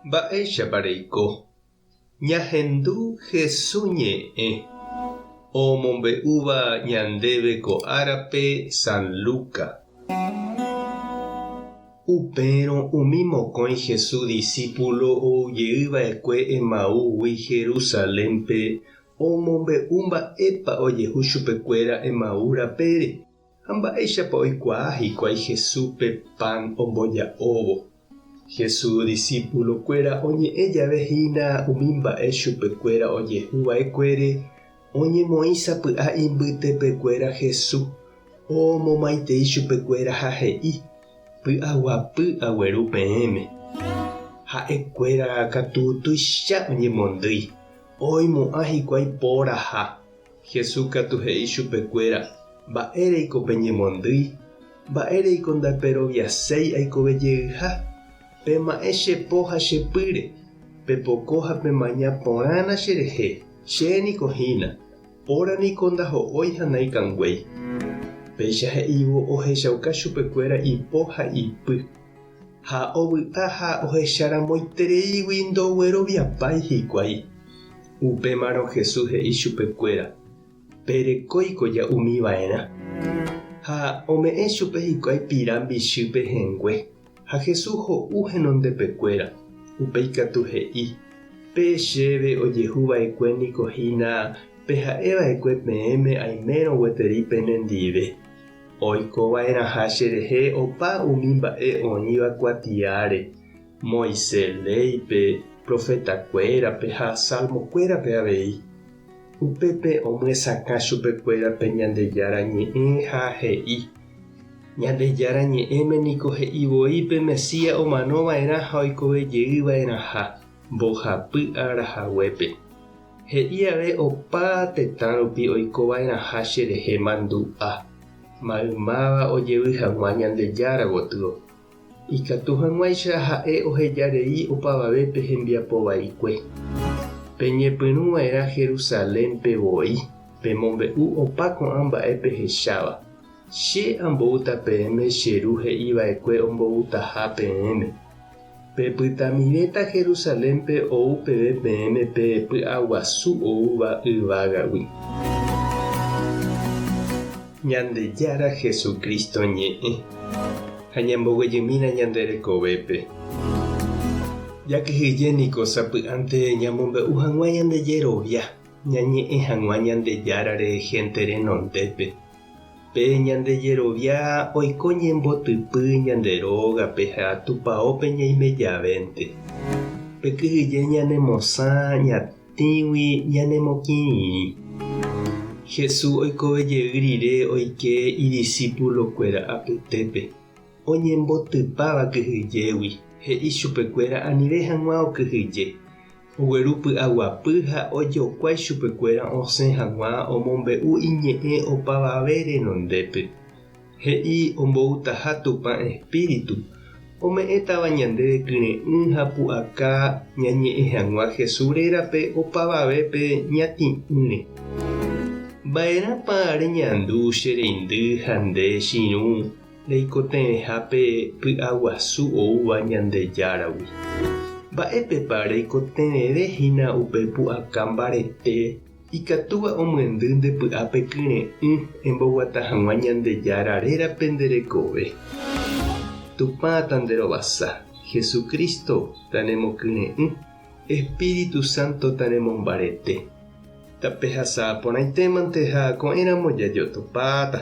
Mba'éichapa reiko? Ñahendu Hesu ñe'ẽ omombe'úva ñandéve ko árape San Luca. Upérõ umi mokõi Hesu disípulo oujey va'ekue Emaúgui Jerusalénpe omombe'u mba'épa ojehu chupekuéra Emaú rapére. Ha mba'éichapa oikuaa hikuái Jesúspe pan omboja'óvo? Jesús disipulokuéra oñe'ẽ jave hína umi mba'e chupekuéra ojehu va'ekuére, oñemoĩ sapy'a imbytepekuéra Jesús, omomaitei chupekuéra ha he'i, Py'aguapy agueru peẽme. Ha'ekuéra katu tuicha oñemondýi, oimo'ã hikuái póraha. Jesús katu he'i chupekuéra, Mba'éreiko peñemondýi? Mba'éreiko ndaperoviaséi aikove jeyha? Pema'ẽ che po ha che pýre, pepoko ha pemaña porãna cherehe, che niko hína, póra niko ndaho'ói ha naikanguéi. Péicha he'ívo ohechauka chupekuéra ipo ha ipy. Ha ovy'a ha ohecharamoitereígui ndogueroviapái hikuái. Upémarõ Jesús he'i chupekuéra, Perekóiko ja'umi va'erã. Ha ome'ẽ chupe hikuái pira mbichy pehẽngue, ha Jesús ho'u henondepekuéra. Upéi katu he'i, Pe chéve ojehu va'ekue niko hína pe ha'e va'ekue peẽme aimérõ gueteri penendive. Oiko va'erãha cherehe opa umi mba'e oĩva kuatiáre, Moisés léipe, profetakuérape ha salmokuérape avei. Upépe omyesakã chupekuéra pe Ñandejára Ñe'ẽ ha he'i, Ñandejára Ñe'ẽme niko he'i voi pe Mesías omano va'erã ha oikove jey va'erãha mbohapy ára haguépe. He'i ave opa tetã rupi oiko va'erãha cherehe mandu'a, maymáva ojevy hag̃ua Ñandejára gotyo. Ikatu hag̃uáicha ha'e oheja rei opavavépe hembiapo vaikue. Peñepyrũ va'erã Jerusalénpe voi, pemombe'u opa ko'ã mba'e pehecháva. Che amboúta peẽme che Ru he'i va'ekue omboutaha peẽme. Pepytamivéta Jerusalénpe ou peve peẽme pe py'aguasu oúva yvágagui. Ñandejára Jesucristo ñe'ẽ ha ñamboguejymína ñande rekovépe. Jakyhyje niko sapy'ánte ñamombe'u hag̃ua ñande jerovia, ñañe'ẽ hag̃ua Ñandejárare hénte renondépe. Pe ñande jerovia oiko ñembotypy ñande rógape ha tupaópe ñaime javénte. Pe kyhyje ñanemosã ñatĩgui ñanemokirirĩ. Jesús oikove jey rire oike idisípulokuéra apytépe, oñembotypáva kyhyjégui, he'i chupekuéra anive hag̃ua okyhyje. Ogueru py'aguapy ha ojokuái chupekuéra osẽ hag̃ua omombe'u iñe'ẽ opavave renondépe. He'i omboutaha Tupã Espíritu, ome'ẽtava ñandéve kyre'ỹ ha pu'aka ñañe'ẽ hag̃ua Jesús rérape opavavépe ñatĩ'ỹre. Mba'erãpa reñandu che reindy ha nde che irũ reikotevẽha pe py'aguasu oúva Ñandejáragui. Mba'épepa reikotevẽve hína upe pu'aka mbarete ikatúva omyendy nde py'ápe kyre'ỹ emboguata hag̃ua Ñandejára rérape nde rekove? Tupã tanderovasa, Jesucristo tanemokyre'ỹ, Espíritu Santo tanemombarete. Tapehasa porãitémante ha ko'ẽramo jajotopáta.